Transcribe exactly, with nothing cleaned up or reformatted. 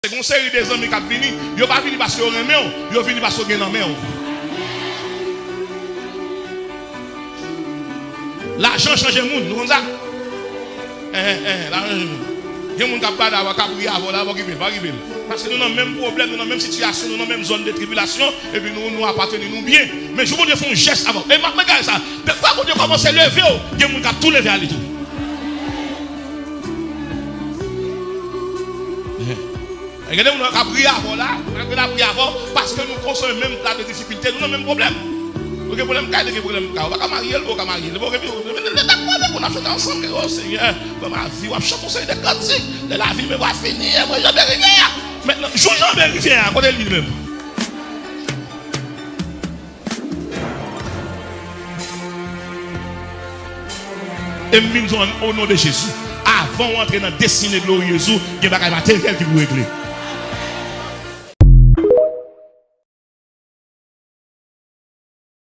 Se gon seri de zanmi k ap vini, yo pa vini paske yo renmen w, yo vini paske yo gen nan men w. Lajan chanje moun, nou konn sa? Eh, eh, lajan chanje moun. Gen moun k ap gade avè w, k ap ri avè w la, pa okipe l, pa okipe l. Paske nou nan menm pwoblèm, nou nan menm sitiyasyon, nou nan menm zòn de tribilasyon, epi nou, nou apateni nou byen. Men jou Bondye fè yon jès avè w. E m ap gade sa. Depi Bondye kòmanse leve w, gen moun k ap tou leve ale tou. Gen de moun k ap ri avè w la, malgre l ap ri avè w, paske nou konsome menm pla de difikilte, nou nan menm pwoblèm. Ou gen pwoblèm kay, li gen pwoblèm kay. Ou pa ka marye l, ou pa ka marye l. Ou gen pwoblèm, ou ap chante ansanm, o Senyè, ban m lavi, w ap chante yon seri de kantik, lè lavi m va fini, e mwen janbe rivyè a. Mentnan, jou janbe rivyè a, kote li menm? E m vin di w, o non de Jezi, avan w antre nan destine gloryez ou, gen bagay materyèl ki pou regle.